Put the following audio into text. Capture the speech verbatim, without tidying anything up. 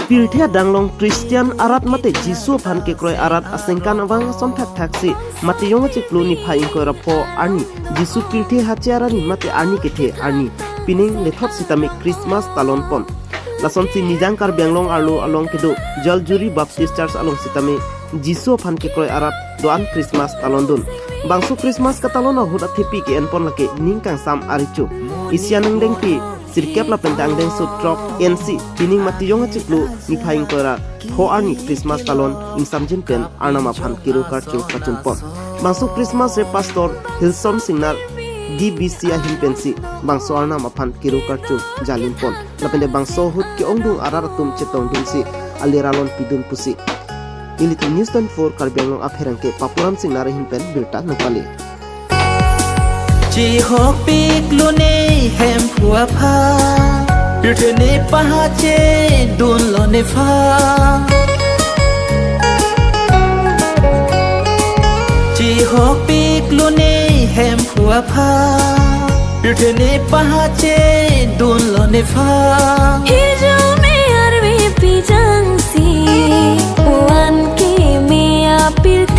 Pirthe adang along Christian arat mate Jisu aphan kekroi arat aningkan abang ason thakthak si Matthew achiklo niphai ingkoi ra pho arni Jisu pirthe hache arni mate arni kethe arni pining lethot sitame Christmas talon pon. Lasonsi Nijang Karbi Anglong arlo along kedo Jaljuri Baptist Church along sitame Jisu aphan kekroi arat do-an Christmas talon dun. Bangso Christmas katalon ahut athepi ke-en pon lake ning kangsam arecho. Isi aningdengpi sirkep lapen angdengso throk ensi pining Matthew achiklo niphai ingkoi ra pho arni Christmas talon ingsamjin pen Arnam aphan kiro karcho kachun pon. Bangso Christmas re Pastor Hilson Singnar D B C ahin pensi bangso Arnam aphan kiro karcho jalin pon. Lapen de bangso ahut ke-ongdung arat atum chetongdunsi alir alon pidun pusi Elite News twenty-four Karbi Anglong apherangke Papuram Singnar ahin pen birta nangpale. Chihokpik lone hemphu aphan, pirthe ne pahache dunlo nephan. Chihokpik lone hemphu aphan, pirthe ne pahache dunlo nephan. Hirjume arve pijangsi, puan keme apir